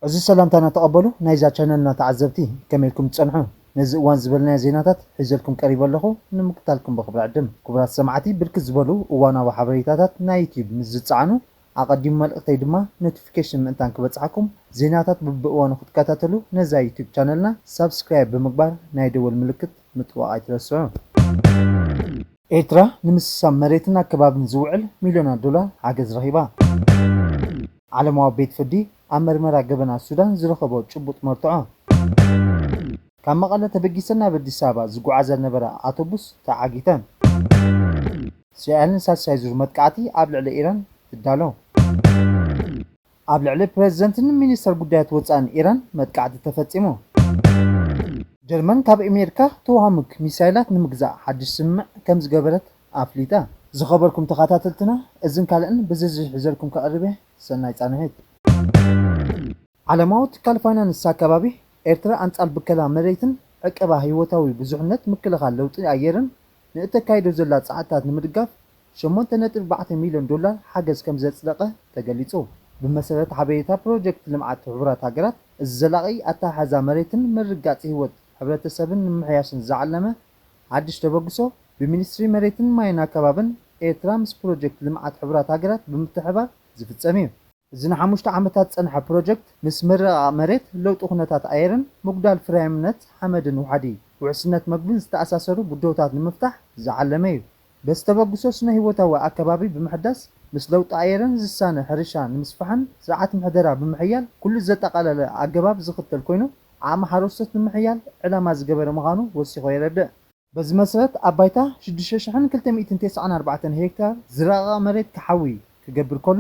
እዚ ሰላምታና ተቐበሉ ናይዛ ቻነልና ተዓዘብቲ፣ ከመይ ኢልኩም ትጸንሑ? ነዚ እዋን ዝበልናዮ ዜናታት ሒዘልኩም ቀሪበ ኣለኹ፣ ንምክታልኩም ብኽብሪ ዕድም። ክቡራት ሰማዕቲ፣ ብርክት ዝበሉ እዋናዊ ሓበሬታታት ናይ ዩቲዩብ ምስ ዝጸዓኑ፣ ኣቐዲሙ መልእኽተይ ድማ ኖቲፊኬሽን ምእንታን ክበጽሓኩም፣ ዜናታት ብብእዋኑ ክትከታተሉ ነዛ ዩቲዩብ ቻነልና ሳብስክራይብ ብምግባር ናይ ደወል ምልክት ምጥዋቕ ኣይትረስዑ። ኤርትራ ንምስሳም መሬትን ኣከባብን ዝውዕል ሚልዮናት ዶላር ሓገዝ ረኺባ። ዓለማዊ ቤት ፍርዲ ኣብ መርመራ ገበናት ሱዳን ዝረኸቦ ጭቡጥ መርትዖ። ካብ መቐለ ተበጊሰን ናብ ኣዲስ ኣበባ ዝጓዓዛ ዝነበራ ኣውቶቡስ ተዓጊተን። እስራኤል ንሳልሳይ ዙር መጥቃዕቲ ኣብ ልዕሊ ኢራን ትዳሎ። ኣብ ልዕሊ ፕረዚደንትን ሚኒስተር ጉዳያት ወጻእን ኢራን መጥቃዕቲ ተፈጺሙ። ጀርመን ካብ ኣሜሪካ ተዋህሙክ ሚሳይላት ንምግዛእ ሓድሽ ስምምዕ ከም ዝገበረት ኣፍሊጣ። ዝኸበርኩም ተኸታተልትና፣ እዝን ካልእን ብዝርዝር ሒዘልኩም ከቕርብ እየ። ሰናይ ጻንሒት። ዓለማዊ ትካል ፋይናንስ ኣከባቢ፣ ኤርትራ ኣንጻር ብከላ መሬትን ዕቀባ ህይወታዊ ብዙሕነት ምክልኻል ለውጢ ኣየርን ንእተካይዶ ዘላ ጻዕርታት ንምድጋፍ ሸሞንተ ነጥቢ ኣርባዕተ ሚልዮን ዶላር ሓገዝ ከም ዘጽደቐ ተገሊጹ። ብመሰረት ሓበሬታ ፕሮጀክት ልምዓት ሕቡራት ሃገራት፣ እዚ ዘላቒ ኣተሓሕዛ መሬትን ምርግጋጽ ህይወት ሕብረተሰብን ንምምሕያሽን ዝዓለመ ሓድሽ ተበግሶ፣ ብሚኒስትሪ መሬትን ማይን ኣከባብን ኤርትራ ምስ ፕሮጀክት ልምዓት ሕቡራት ሃገራት ብምትሕባር ዝፍጸም እዩ። እዚ ንሓሙሽተ ዓመታት ዝጸንሐ ፕሮጀክት፣ ምስ ምርቓቕ መሬት፣ ለውጢ ኩነታት ኣየርን ምጉዳል ፍርያምነት ሓመድን ውሓዲ ውሕስነት መግብን ዝተኣሳሰሩ ብድሆታት ንምፍታሕ ዝዓለመ እዩ። በዚ ተበግሶ፣ ስነ ህይወታዊ ኣከባቢ ብምሕዳስ፣ ምስ ለውጢ ኣየርን ዝሳነ ሕርሻ ንምስፋሕን ስርዓት ምሕደራ ብምሕያል ኩሉ ዘጠቓለለ ኣገባብ ዝኽተል ኮይኑ፣ ዓቕሚ ሓረስቶት ንምሕያል ዕላማ ዝገበረ ምዃኑ ወሲኹ የረድእ። በዚ መሰረት፣ ኣብ ባይታ ሽዱሽተ ሽሕን ክልተ ሚእትን ተስዓን ኣርባዕተን ሄክታር ዝረቐቐ መሬት ክሓዊ ክገብር ከሎ፣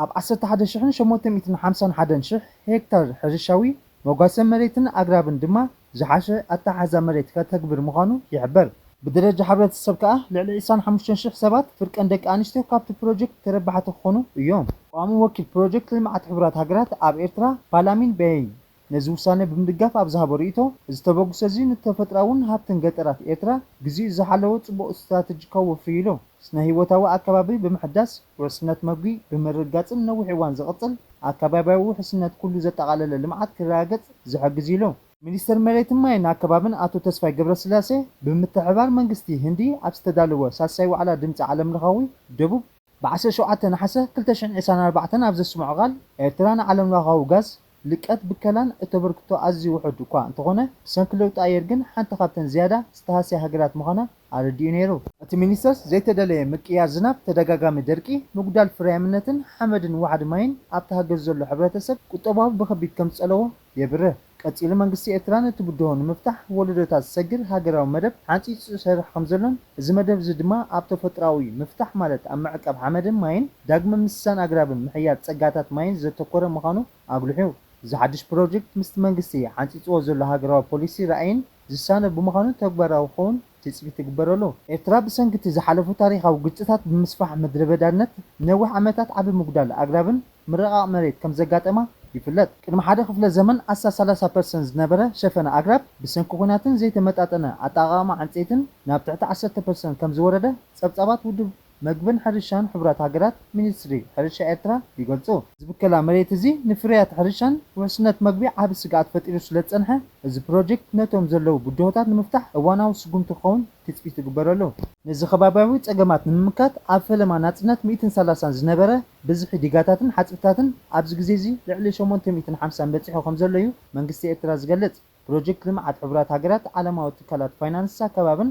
ኣብ ዓሰርተ ሓደ ሽሕን ሸሞንተ ሚእትን ሓምሳን ሓደን ሽሕ ሄክታር ሕርሻዊ መጓሰ መሬትን ኣግራብን ድማ ዝሓሸ ኣተሓሕዛ መሬት ከተግብር ምዃኑ ይሕበር። ብደረጃ ሕብረተሰብ ከኣ፣ ልዕሊ ዕስራን ሓሙሽተን ሽሕ ሰባት፣ ፍርቀን ደቂ ኣንስትዮ፣ ካብቲ ፕሮጀክት ተረባሕቲ ክኾኑ እዮም። ቀዋሚ ወኪል ፕሮጀክት ልምዓት ሕቡራት ሃገራት ኣብ ኤርትራ፣ ፓላሚን ቤይን፣ ነዚ ውሳነ ብምድጋፍ ኣብ ዝሃቦ ርእይቶ፣ እዚ ተበግሶ እዚ ንተፈጥሮኣውን ሃብትን ገጠራት ኤርትራ ግዜኡ ዝሓለወ ጽቡቕ ስትራተጂካዊ ወፍሪ ኢሉ። ስነ ህይወታዊ ኣከባቢ ብምሕዳስ፣ ውሕስነት መግቢ ብምርግጋጽን ነዊሕ እዋን ዝቕጽል ኣከባብያዊ ውሕስነት ኩሉ ዘጠቓለለ ልምዓት ክረጋገጽ ዝሕግዝ ኢሉ። ሚኒስተር መሬትን ማይን ኣከባብን ኣቶ ተስፋይ ገብረስላሴ፣ ብምትሕብባር መንግስቲ ህንዲ ኣብ ዝተዳለወ ሳልሳይ ዋዕላ ድምጺ ዓለምለኻዊ ደቡብ ብ ዓሰርተ ሸውዓተ ነሓሰ ክልተ ሽሕን ዕስራን ኣርባዕተን ኣብ ዘስምዖ ቃል፣ ኤርትራ ንዓለምለኻዊ ጋዝ ልቀት ብከላን እተበርክቶ ኣዝዩ ውሑድ እኳ እንተኾነ፣ ብሰንኪ ለውጢ ኣየር ግን ሓንቲ ካብተን ዝያዳ ዝተሃስያ ሃገራት ምዃና ኣረዲኡ ነይሩ። እቲ ሚኒስተር፣ ዘይተደለየ ምቅያር ዝናብ፣ ተደጋጋሚ ደርቂ፣ ምጉዳል ፍርያምነትን ሓመድን ዋሕዲ ማይን ኣብቲ ሃገር ዘሎ ሕብረተሰብ ቁጠባዊ ብኸቢድ ከም ዝጸለዎ የብርህ። ቀጺሉ መንግስቲ ኤርትራ ነቲ ብድሆ ንምፍታሕ ወለዶታት ዝሰግር ሃገራዊ መደብ ሓንጺጹ ይሰርሕ ከም ዘሎን፣ እዚ መደብ እዚ ድማ ኣብ ተፈጥሮኣዊ ምፍታሕ ማለት ኣብ ምዕቃብ ሓመድን ማይን፣ ዳግመ ምስሳን ኣግራብን ምሕያል ጸጋታት ማይን ዘተኮረ ምዃኑ ኣጉሊሑ። እዚ ሓድሽ ፕሮጀክት ምስቲ መንግስቲ ሓንጺጽዎ ዘሎ ሃገራዊ ፖሊሲ ራእይን ዝሳነ ብምዃኑ ተግባራዊ ክኸውን ትጽቢት ይግበረሉ። ኤርትራ ብሰንኪ እቲ ዝሓለፉ ታሪኻዊ ግጭታት ብምስፋሕ ምድረ በዳነት ነዊሕ ዓመታት ዓቢ ምጉዳል ኣግራብን ምርቓቕ መሬት ከም ዘጋጠማ ይፍለጥ። ቅድሚ ሓደ ክፍለ ዘመን ኣስታት ሰላሳ ፐርሰንት ዝነበረ ሸፈነ ኣግራብ ብሰንኪ ኲናትን ዘይተመጣጠነ ኣጠቓቕማ ዕንጸይትን ናብ ትሕቲ ዓሰርተ ፐርሰንት ከም ዝወረደ ጸብጻባት ውድብ መግብን ሕርሻን ሕቡራት ሃገራት ሚኒስትሪ ሕርሻ ኤርትራ ይገልጹ። እዚ ብከላ መሬት እዚ ንፍርያት ሕርሻን ውሕስነት መግቢ ዓቢ ስግኣት ፈጢሩ ስለ ዝጸንሐ፣ እዚ ፕሮጀክት ነቶም ዘለዉ ብድሆታት ንምፍታሕ እዋናዊ ስጉምቲ ክኸውን ትጽቢት ይግበረሉ። ነዚ ከባብያዊ ጸገማት ንምምካት፣ ኣብ ፈለማ ናጽነት ሚእትን ሰላሳን ዝነበረ ብዝሒ ዲጋታትን ሓጽብታትን ኣብዚ ግዜ እዚ ልዕሊ ሸሞንተ ሚእትን ሓምሳን በጺሑ ከም ዘሎ እዩ መንግስቲ ኤርትራ ዝገልጽ። ፕሮጀክት ልምዓት ሕቡራት ሃገራት ዓለማዊ ትካላት ፋይናንስ ኣከባብን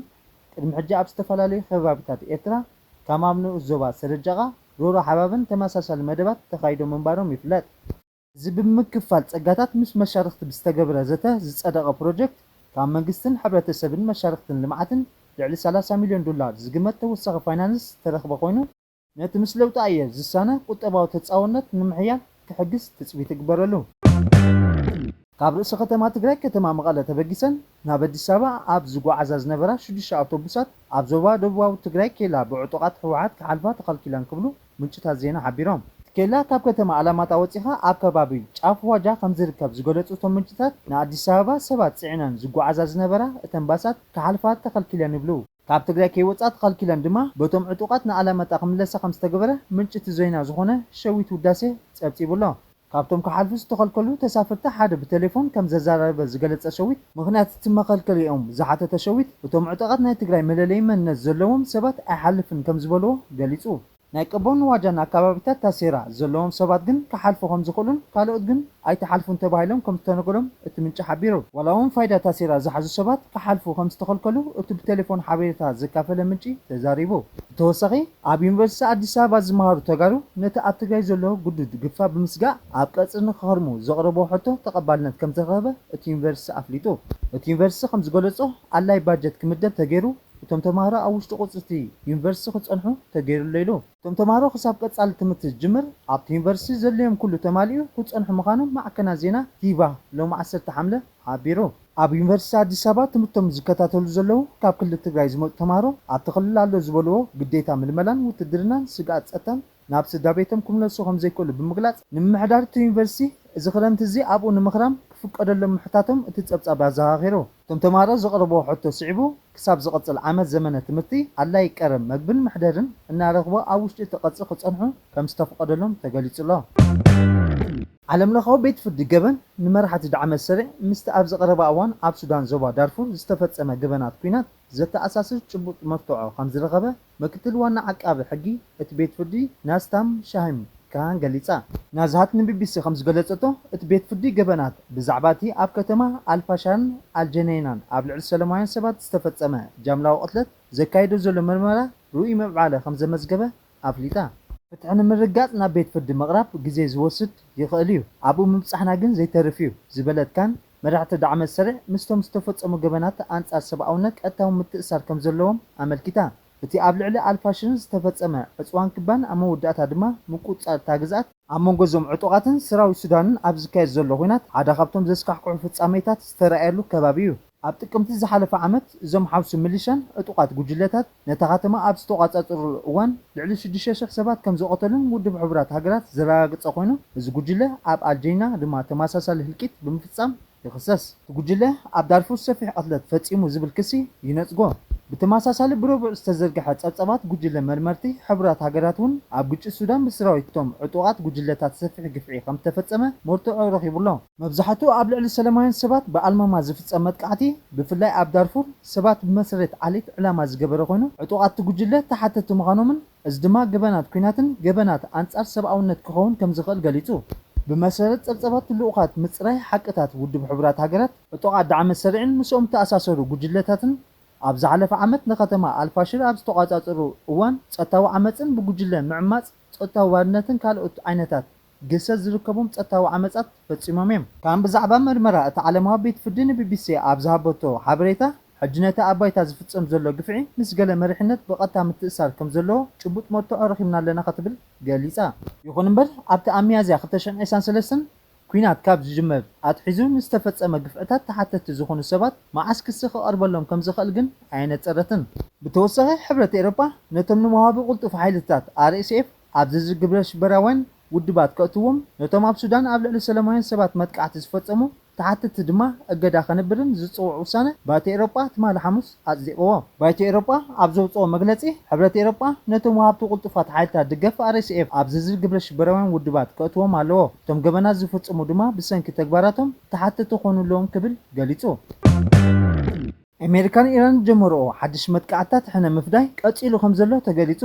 ቅድሚ ሕጂ ኣብ ዝተፈላለዩ ከባቢታት ኤርትራ፣ ከም ኣብ ንኡስ ዞባ ሰረጃቓ፣ ሮሮ ሓባብን ተመሳሳሊ መደባት ተኻይዶም ምንባሮም ይፍለጥ። እዚ ብምክፋል ጸጋታት ምስ መሻርኽቲ ብዝተገበረ ዘተ ዝጸደቐ ፕሮጀክት፣ ካብ መንግስትን ሕብረተሰብን መሻርኽትን ልምዓትን ልዕሊ ሰላሳ ሚልዮን ዶላር ዝግመት ተወሳኺ ፋይናንስ ዝተረኽበ ኮይኑ፣ ነቲ ምስ ለውጢ ኣየር ዝሳነ ቁጠባዊ ተጻዋርነት ንምሕያል ክሕግዝ ትጽቢት ይግበረሉ። ካብ ርእሰ ከተማ ትግራይ ከተማ መቐለ ተበጊሰን ናብ ኣዲስ ኣበባ ኣብ ዝጓዓዛ ዝነበራ ሽዱሽተ ኣውቶቡሳት፣ ኣብ ዞባ ደቡባዊ ትግራይ ኬላ ብዕጡቓት ህወሓት ክሓልፋ ተኸልኪለን ክብሉ ምንጭታት ዜና ሓቢሮም። እቲ ኬላ ካብ ከተማ ኣላማጣ ወጺኻ ኣብ ከባቢ ጫፍ ዋጃ ከም ዝርከብ ዝገለጹ እቶም ምንጭታት፣ ንኣዲስ ኣበባ ሰባት ጽዒነን ዝጓዓዛ ዝነበራ እተን ባሳት ክሓልፋ ተኸልኪለን ይብሉ። ካብ ትግራይ ከይወጻ ተኸልኪለን ድማ በቶም ዕጡቓት ንኣላማጣ ክምለሳ ከም ዝተገበረ ምንጪ እቲ ዜና ዝኾነ ሸዊት ውዳሴ ጸብጺቡ ኣሎ። ካብቶም ክሓልፉ ዝተኸልከሉ ተሳፈርቲ ሓደ ብቴሌፎን ከም ዘዘራረበ ዝገለጸ ሸዊት፣ ምኽንያት እቲ መኸልከሊኦም ዝሓተተ ሸዊት፣ እቶም ዕጡቓት ናይ ትግራይ መለለዪ መንነት ዘለዎም ሰባት ኣይሓልፍን ከም ዝበልዎ ገሊጹ። ናይ ቀቦን ዋጃን ኣከባቢታት ታሴራ ዘለዎም ሰባት ግን ክሓልፉ ከም ዝኽእሉን ካልኦት ግን ኣይትሓልፉን ተባሂሎም ከም ዝተነገሮም እቲ ምንጪ ሓቢሩ። ዋላ እውን ፋይዳ ታሴራ ዝሓዙ ሰባት ክሓልፉ ከም ዝተኸልከሉ እቲ ብቴሌፎን ሓበሬታ ዘካፈለ ምንጪ ተዛሪቡ። ብተወሳኺ፣ ኣብ ዩኒቨርሲቲ ኣዲስ ኣበባ ዝመሃሩ ተጋሩ ነቲ ኣብ ትግራይ ዘሎ ግዱድ ግፋ ብምስጋእ ኣብ ቀጽሪ ንክኸርሙ ዘቕረብዎ ሕቶ ተቐባልነት ከም ዝረኸበ እቲ ዩኒቨርሲቲ ኣፍሊጡ። እቲ ዩኒቨርሲቲ ከም ዝገለጾ፣ ኣድላይ ባጀት ክምደብ ተገይሩ እቶም ተምሃሮ ኣብ ውሽጢ ቁጽርቲ ዩኒቨርሲቲ ክጸንሑ ተገይሩሎ ኢሉ። እቶም ተምሃሮ ክሳብ ቀጻሊ ትምህርቲ ዝጅምር ኣብቲ ዩኒቨርሲቲ ዘድልዮም ኩሉ ተማሊኡ ክጸንሑ ምዃኖም ማዕከናት ዜና ቲቫ ሎሚ ዓሰርተ ሓምለ ሓቢሩ። ኣብ ዩኒቨርሲቲ ኣዲስ ኣበባ ትምህርቶም ዝከታተሉ ዘለዉ ካብ ክልል ትግራይ ዝመጹ ተምሃሮ ኣብቲ ክልል ኣሎ ዝበልዎ ግዴታ ምልመላን ውትድርናን ስግኣት ጸጥታን ናብ ስድራ ቤቶም ክምለሱ ከም ዘይክእሉ ብምግላጽ፣ ንምምሕዳር እቲ ዩኒቨርሲቲ እዚ ክረምቲ እዚ ኣብኡ ንምኽራም ክፍቀደሎም ምሕታቶም እቲ ጸብጻብ ኣዘኻኺሩ። እቶም ተምሃሮ ዘቕረብዎ ሕቶ ስዒቡ፣ ክሳብ ዝቕጽል ዓመት ዘመነ ትምህርቲ ኣድላይ ቀረብ መግብን መሕደርን እናረኽቡ ኣብ ውሽጢ እቲ ቅጽሪ ክጸንሑ ከም ዝተፍቀደሎም ተገሊጹ ኣሎ። ዓለምለኻዊ ቤት ፍርዲ ገበን ንመራሕቲ ዳዕመ ሰሪዕ ምስቲ ኣብዚ ቀረባ እዋን ኣብ ሱዳን ዞባ ዳርፉር ዝተፈጸመ ገበናት ኲናት ዘተኣሳስር ጭቡጥ መርትዖ ከም ዝረኸበ ምክትል ዋና ዓቃቢ ሕጊ እቲ ቤት ፍርዲ ናስታም ሻሂም ካን ገሊጻ። ናዝሃት ንቢቢሲ ከም ዝገለጸቶ፣ እቲ ቤት ፍርዲ ገበናት ብዛዕባ እቲ ኣብ ከተማ ኣልፋሻርን ኣልጀነይናን ኣብ ልዕሊ ሰላማውያን ሰባት ዝተፈጸመ ጃምላዊ ቅትለት ዘካይዶ ዘሎ መርመራ ርኡይ ምዕባለ ከም ዘመዝገበ ኣፍሊጣ። ፍትሒ ንምርግጋጽ ናብ ቤት ፍርዲ ምቕራብ ግዜ ዝወስድ ይኽእል እዩ፣ ኣብኡ ምብጻሕና ግን ዘይተርፍ እዩ ዝበለት ካን፣ መራሕቲ ዳዕመ ሰሪዕ ምስቶም ዝተፈጸሙ ገበናት ኣንጻር ሰብኣውነት ቀጥታዊ ምትእስሳር ከም ዘለዎም ኣመልኪታ። እቲ ኣብ ልዕሊ ኣልፋሽርን ዝተፈጸመ ዕጽዋን ክባን ኣብ መወዳእታ ድማ ምቁጽጻር እታ ግዝኣት ኣብ መንጎ እዞም ዕጡቓትን ሰራዊት ሱዳንን ኣብ ዝካየድ ዘሎ ኲናት ሓደ ካብቶም ዘስካሕክሑ ፍጻሜታት ዝተራእየሉ ከባቢ እዩ። ኣብ ጥቅምቲ ዝሓለፈ ዓመት እዞም ሓውሲ ሚሊሻን ዕጡቓት ጉጅለታት ነታ ከተማ ኣብ ዝተቖጻጸሩሉ እዋን ልዕሊ ሽዱሽተ ሽሕ ሰባት ከም ዝቐተሉን ውድብ ሕቡራት ሃገራት ዘረጋገጸ ኮይኑ፣ እዚ ጉጅለ ኣብ ኣልጀይና ድማ ተመሳሳሊ ህልቂት ብምፍጻም ይኽሰስ። እቲ ጉጅለ ኣብ ዳርፉር ሰፊሕ ቅትለት ፈጺሙ ዝብል ክሲ ይነጽጎ። ብተመሳሳሊ ብረቡዕ ዝተዘርግሐ ጸብጻባት ጉጅለ መርመርቲ ሕቡራት ሃገራት እውን ኣብ ግጭት ሱዳን ብሰራዊት እቶም ዕጡቓት ጉጅለታት ሰፊሕ ግፍዒ ከም ዝተፈጸመ መርትዖ ረኺቡ ኣሎ። መብዛሕትኡ ኣብ ልዕሊ ሰላማውያን ሰባት ብኣልማማ ዝፍጸም መጥቃዕቲ፣ ብፍላይ ኣብ ዳርፉር፣ ሰባት ብመሰረት ዓሌት ዕላማ ዝገበረ ኮይኑ፣ ዕጡቓት እቲ ጉጅለ ተሓተትቲ ምዃኖምን፣ እዚ ድማ ገበናት ኲናትን ገበናት ኣንጻር ሰብኣውነት ክኸውን ከም ዝኽእል ገሊጹ። ብመሰረት ጸብጻባት ልኡኻት ምጽራይ ሓቅታት ውድብ ሕቡራት ሃገራት፣ ዕጡቓት ዳዕመ ሰሪዕን ምስኦም ዝተኣሳሰሩ ጉጅለታትን ኣብ ዝሓለፈ ዓመት ንከተማ ኣልፋሽር ኣብ ዝተቖጻጸሩ እዋን፣ ጸጥታዊ ዓመጽን ብጉጅለ ምዕማጽ ጸጥታዊ ባርነትን ካልኦት ዓይነታት ግህሰት ዝርከቦም ጸጥታዊ ዓመጻት ፈጺሞም እዮም። ካን ብዛዕባ መርመራ እቲ ዓለማዊ ቤት ፍርዲ ንቢቢሲ ኣብ ዝሃበቶ ሓበሬታ፣ ሕጂ ነቲ ኣብ ባይታ ዝፍጸም ዘሎ ግፍዒ ምስ ገለ መሪሕነት ብቐጥታ ምትእስሳር ከም ዘለዎ ጭቡጥ መርትዖ ረኺብና ኣለና ክትብል ገሊጻ። ይኹን እምበር፣ ኣብቲ ኣብ ሚያዝያ ክልተ ሽሕን ዕስራን ሰለስተን ኲናት ካብ ዝጅመር ኣትሒዙ ንዝተፈጸመ ግፍዕታት ተሓተትቲ ዝኾኑ ሰባት መዓስ ክሲ ክቐርበሎም ከም ዝኽእል ግን ኣየነጸረትን። ብተወሳኺ፣ ሕብረት ኤውሮጳ ነቶም ንወሃቢ ቅልጡፍ ሓይልታት ኣር ኤስ ኤፍ ኣብ ዝርዝር ግብረ ሽበራውያን ውድባት ከእትዎም፣ ነቶም ኣብ ሱዳን ኣብ ልዕሊ ሰላማውያን ሰባት መጥቃዕቲ ዝፈጸሙ ተሓተትቲ ድማ እገዳ ከንብርን ዝጽውዕ ውሳነ ባይቶ ኤውሮጳ ትማሊ ሓሙስ ኣጽዲቕዎ። ባይቶ ኤውሮጳ ኣብ ዘውጽኦ መግለጺ፣ ሕብረት ኤውሮጳ ነቶም ወሃብቲ ቅልጡፋት ሓይልታት ደገፍ ኣር ኤስ ኤፍ ኣብ ዝርዝር ግብረ ሽበራውያን ውድባት ከእትዎም ኣለዎ፣ እቶም ገበናት ዝፍጽሙ ድማ ብሰንኪ ተግባራቶም ተሓተትቲ ክኾኑ ኣለዎም ክብል ገሊጹ። ኣሜሪካን ኢራን ዝጀመርኦ ሓድሽ መጥቃዕትታት ሕነ ምፍዳይ ቀጺሉ ከም ዘሎ ተገሊጹ።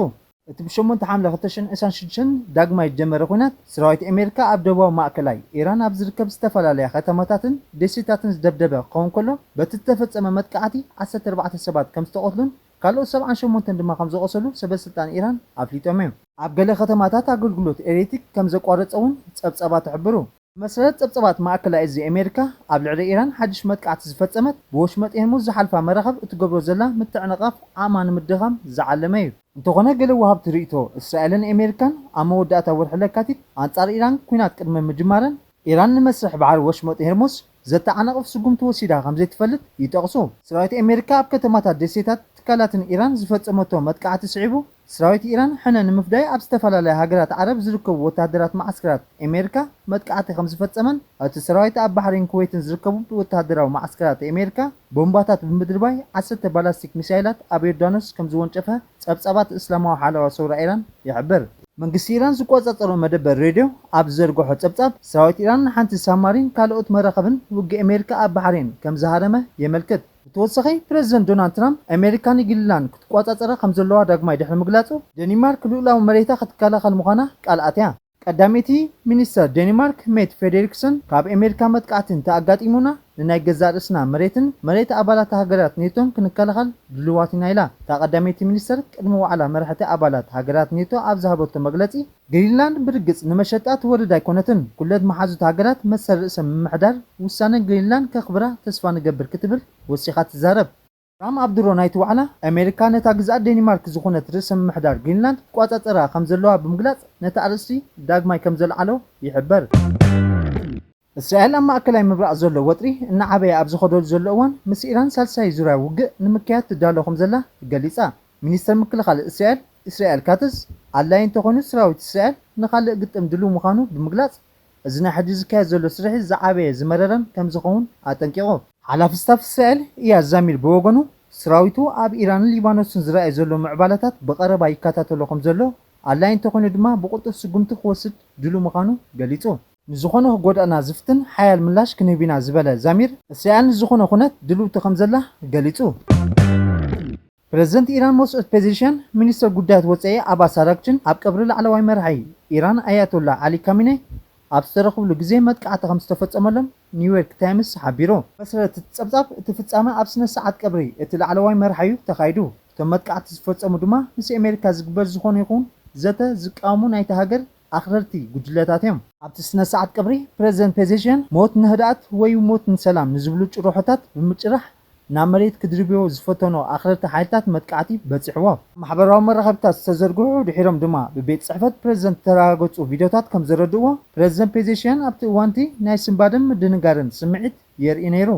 እቲ ብሸሞንተ ሓምለ ክልተ ሽሕን ዕስራን ሽዱሽተን ዳግማይ ዝጀመረ ኲናት፣ ሰራዊት ኣሜሪካ ኣብ ደቡባዊ ማእከላይ ኢራን ኣብ ዝርከብ ዝተፈላለያ ከተማታትን ደሴታትን ዝደብደበ ክኸውን ከሎ፣ በቲ ዝተፈጸመ መጥቃዕቲ ዓሰርተ ኣርባዕተ ሰባት ከም ዝተቐትሉን ካልኦት ሰብዓን ሸሞንተን ድማ ከም ዝቖሰሉ ሰበ ስልጣን ኢራን ኣፍሊጦም እዮም። ኣብ ገለ ከተማታት ኣገልግሎት ኤሌክትሪክ ከም ዘቋረጸ እውን ጸብጻባት ይሕብሩ። ብመሰረት ጸብጻባት ማእከላይ እዚ ኣሜሪካ፣ ኣብ ልዕሊ ኢራን ሓድሽ መጥቃዕቲ ዝፈጸመት ብወሽመጥ ሄርሙዝ ዝሓልፋ መራኽብ እትገብሮ ዘላ ምትዕንቓፍ ዓቕማ ንምድኻም ዝዓለመ እዩ። እንተኾነ፣ ገለ ወሃብቲ ርእይቶ እስራኤልን ኣሜሪካን ኣብ መወዳእታ ወርሒ ለካቲት ኣንጻር ኢራን ኲናት ቅድሚ ምጅማረን፣ ኢራን ንመስርሕ ባሕሪ ወሽመጥ ሄርሙዝ ዘተዓናቕፍ ስጉምቲ ወሲዳ ከም ዘይትፈልጥ ይጠቕሱ። ሰራዊት ኣሜሪካ ኣብ ከተማታት ደሴታት ትካላትን ኢራን ዝፈጸመቶ መጥቃዕቲ ስዒቡ፣ ሰራዊት ኢራን ሕነ ንምፍዳይ ኣብ ዝተፈላለያ ሃገራት ዓረብ ዝርከቡ ወተሃደራት መዓስከራት ኣሜሪካ መጥቃዕቲ ከም ዝፈጸመን፣ እቲ ሰራዊት ኣብ ባሕሬን ኩዌትን ዝርከቡ ወተሃደራዊ መዓስከራት ኣሜሪካ ቦምባታት ብምድርባይ ዓሰርተ ባላስቲክ ሚሳይላት ኣብ ዮርዳኖስ ከም ዝወንጨፈ ጸብጻባት እስላማዊ ሓለዋ ሰውራ ኢራን ይሕብር። መንግስቲ ኢራን ዝቆጻጸሮ መደበር ሬድዮ ኣብ ዘርግሖ ጸብጻብ፣ ሰራዊት ኢራን ንሓንቲ ሳብማሪን ካልኦት መራኸብን ውግእ ኣሜሪካ ኣብ ባሕሬን ከም ዝሃረመ የመልክት። ብተወሳኺ፣ ፕረዚደንት ዶናልድ ትራምፕ፣ ኣሜሪካ ንግሪንላንድ ክትቆጻጸራ ከም ዘለዋ ዳግማይ ድሕሪ ምግላጹ፣ ደኒማርክ ልኡላዊ መሬታ ክትከላኸል ምዃና ቃል ኣትያ። ቀዳመይቲ ሚኒስተር ዴንማርክ ሜት ፍሬደሪክሰን፣ ካብ ኣሜሪካ መጥቃዕቲ እንተኣጋጢሙና፣ ንናይ ገዛእ ርእስና መሬትን መሬት ኣባላት ሃገራት ኔቶን ክንከላኸል ድሉዋት ኢና ኢላ። እታ ቀዳመይቲ ሚኒስተር ቅድሚ ዋዕላ መራሕቲ ኣባላት ሃገራት ኔቶ ኣብ ዝሃበቶ መግለጺ፣ ግሪንላንድ ብርግጽ ንመሸጣ ትወርድ ኣይኮነትን። ኩለት መሓዙት ሃገራት መሰል ርእሰ ምምሕዳር ውሳነ ግሪንላንድ ከኽብራ ተስፋ ንገብር ክትብል ወሲኻ ትዛረብ። ትራምፕ ኣብ ድሮ ናይቲ ዋዕላ፣ ኣሜሪካ ነታ ግዝኣት ዴንማርክ ዝኾነት ርእሰ ምምሕዳር ግሪንላንድ ትቆጻጸራ ከም ዘለዋ ብምግላጽ፣ ነቲ ኣርእስቲ ዳግማይ ከም ዘልዓሎ ይሕበር። እስራኤል ኣብ ማእከላይ ምብራቕ ዘሎ ወጥሪ እናዓበየ ኣብ ዝኸደሉ ዘሎ እዋን፣ ምስ ኢራን ሳልሳይ ዙርያ ውግእ ንምክያድ ትዳሎ ከም ዘላ ገሊጻ። ሚኒስተር ምክልኻል እስራኤል፣ እስራኤል ካትዝ፣ ኣድላዪ እንተኾይኑ ሰራዊት እስራኤል ንኻልእ ግጥም ድሉው ምዃኑ ብምግላጽ፣ እዚ ናይ ሕጂ ዝካየድ ዘሎ ስርሒት ዝዓበየ ዝመረረን ከም ዝኸውን ኣጠንቂቑ። ሓላፊ ስታፍ እስራኤል ኢያዝ ዛሚር ብወገኑ፣ ሰራዊቱ ኣብ ኢራንን ሊባኖስን ዝረኣይ ዘሎ ምዕባለታት ብቐረባ ይከታተሎ ከም ዘሎ፣ ኣድላዪ እንተኾይኑ ድማ ብቕልጡፍ ስጉምቲ ክወስድ ድሉው ምዃኑ ገሊጹ። ንዝኾነ ክጎድኣና ዝፍትን ሓያል ምላሽ ክንህብ ኢና ዝበለ ዛሚር፣ እስራኤል ንዝኾነ ኩነት ድልውቲ ከም ዘላ ገሊጹ። ፕረዚደንት ኢራን መስዑድ ፔዜሽያን፣ ሚኒስተር ጉዳያት ወጻኢ ዓባስ ኣራግቺን ኣብ ቀብሪ ላዕለዋይ መራሒ ኢራን ኣያቶላ ዓሊ ካሚኔ ኣብ ዝተረኽብሉ ግዜ መጥቃዕቲ ከም ዝተፈጸመሎም ኒውዮርክ ታይምስ ሓቢሩ። መሰረት እቲ ጸብጻብ፣ እቲ ፍጻመ ኣብ ስነ ስርዓት ቀብሪ እቲ ላዕለዋይ መራሒ'ዩ ተኻይዱ። እቶም መጥቃዕቲ ዝፈጸሙ ድማ ምስ ኣሜሪካ ዝግበር ዝኾነ ይኹን ዘተ ዝቃወሙ ናይቲ ሃገር ኣኽረርቲ ጉጅለታት እዮም። ኣብቲ ስነ ስርዓት ቀብሪ ፕረዚደንት ፔዜሽያን፣ ሞት ንህድኣት ወይ ሞት ንሰላም ንዝብሉ ጭርሖታት ብምጭራሕ ናብ መሬት ክድርብዮ ዝፈተኖ ኣኽረርቲ ሓይልታት መጥቃዕቲ በጺሕዎ። ማሕበራዊ መራኸብታት ዝተዘርግሑ ድሒሮም ድማ ብቤት ጽሕፈት ፕረዚደንት ዝተረጋገጹ ቪድዮታት ከም ዘረድእዎ፣ ፕረዚደንት ፔዜሽያን ኣብቲ እዋንቲ ናይ ስንባደን ምድንጋርን ስምዒት የርኢ ነይሩ።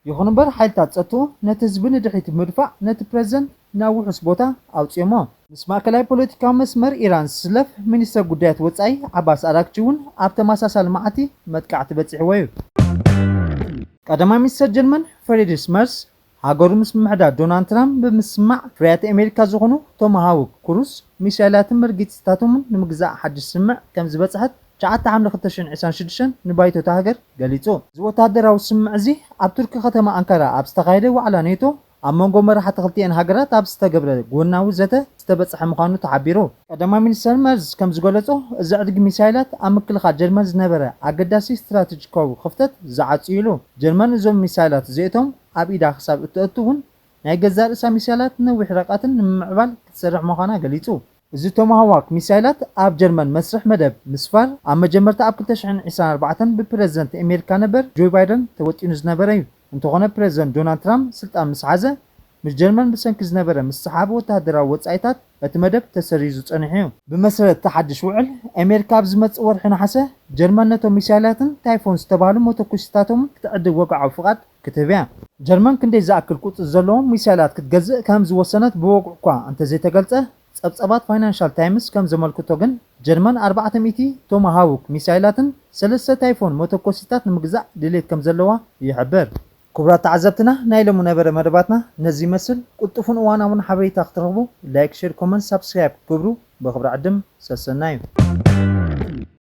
ይኹን እምበር፣ ሓይልታት ጸጥትኡ ነቲ ህዝቢ ንድሕሪት ብምድፋእ ነቲ ፕረዚደንት ናብ ውሑስ ቦታ ኣውጺኦሞ። ምስ ማእከላይ ፖለቲካዊ መስመር ኢራን ዝስለፍ ሚኒስተር ጉዳያት ወጻኢ ዓባስ ኣራግቺ እውን ኣብ ተመሳሳሊ መዓልቲ መጥቃዕቲ በጺሕዎ እዩ። ቀዳማይ ሚኒስተር ጀርመን ፍሬድሪሽ መርስ፣ ሃገሩ ምስ ምምሕዳር ዶናልድ ትራምፕ ብምስምማዕ፣ ፍርያት ኣሜሪካ ዝኾኑ ቶማሃውክ ክሩዝ ሚሳይላትን መርገጺታቶምን ንምግዛእ ሓድሽ ስምምዕ ከም ዝበጽሐት ትሽዓተ ሓምለ ክልተ ሽሕን ዕስራን ሽዱሽተን ንባይቶ እታ ሃገር ገሊጹ። እዚ ወተሃደራዊ ስምምዕ እዚ ኣብ ቱርኪ ከተማ ኣንካራ ኣብ ዝተኻየደ ዋዕላ ኔቶ ኣብ መንጎ መራሕቲ ክልቲኤን ሃገራት ኣብ ዝተገብረ ጎናዊ ዘተ ዝተበጽሐ ምዃኑ ተሓቢሩ። ቀዳማይ ሚኒስተር መርዝ ከም ዝገለጾ፣ እዚ ዕድጊ ሚሳይላት ኣብ ምክልኻል ጀርመን ዝነበረ ኣገዳሲ ስትራተጂካዊ ክፍተት ዝዓጽዩ ኢሉ። ጀርመን እዞም ሚሳይላት እዚኣቶም ኣብ ኢዳ ክሳብ እተእቱ እውን ናይ ገዛእ ርእሳ ሚሳይላት ነዊሕ ርሕቀትን ንምምዕባል ክትሰርሕ ምዃና ገሊጹ። እዚ ቶማሃዋክ ሚሳይላት ኣብ ጀርመን መስርሕ መደብ ምስፋር ኣብ መጀመርታ ኣብ ክልተ ሽሕን ዕስራን ኣርባዕተን ብፕረዚደንት ኣሜሪካ ነበር ጆ ባይደን ተወጢኑ ዝነበረ እዩ። እንተኾነ ፕረዚደንት ዶናልድ ትራምፕ ስልጣን ምስ ሓዘ፣ ምስ ጀርመን ብሰንኪ ዝነበረ ምስሓብ ወተሃደራዊ ወጻኢታት እቲ መደብ ተሰሪዙ ጸኒሑ እዩ። ብመሰረት እቲ ሓድሽ ውዕል፣ ኣሜሪካ ኣብ ዝመጽእ ወርሒ ነሓሰ ጀርመን ነቶም ሚሳይላትን ታይፎን ዝተባህሉ መተኮሲታቶምን ክትዕድግ ወግዓዊ ፍቓድ ክትህብ እያ። ጀርመን ክንደይ ዝኣክል ቁጽሪ ዘለዎም ሚሳይላት ክትገዝእ ከም ዝወሰነት ብወግዒ እኳ እንተዘይተገልጸ፣ ጸብጻባት ፋይናንሻል ታይምስ ከም ዘመልክቶ ግን፣ ጀርመን ኣርባዕተ ሚእቲ ቶማሃውክ ሚሳይላትን ሰለስተ ታይፎን መተኮሲታት ንምግዛእ ድሌት ከም ዘለዋ ይሕብር። ክቡራት ተዓዘብትና፣ ናይ ሎሚ ነበረ መደባትና ነዚ ይመስል። ቅልጡፍን እዋናውን ሓበሬታ ክትረኽቡ ላይክ፣ ሼር፣ ኮመንት፣ ሳብስክራይብ ክትገብሩ ብኽብሪ ዕድም ሰሰናዩ።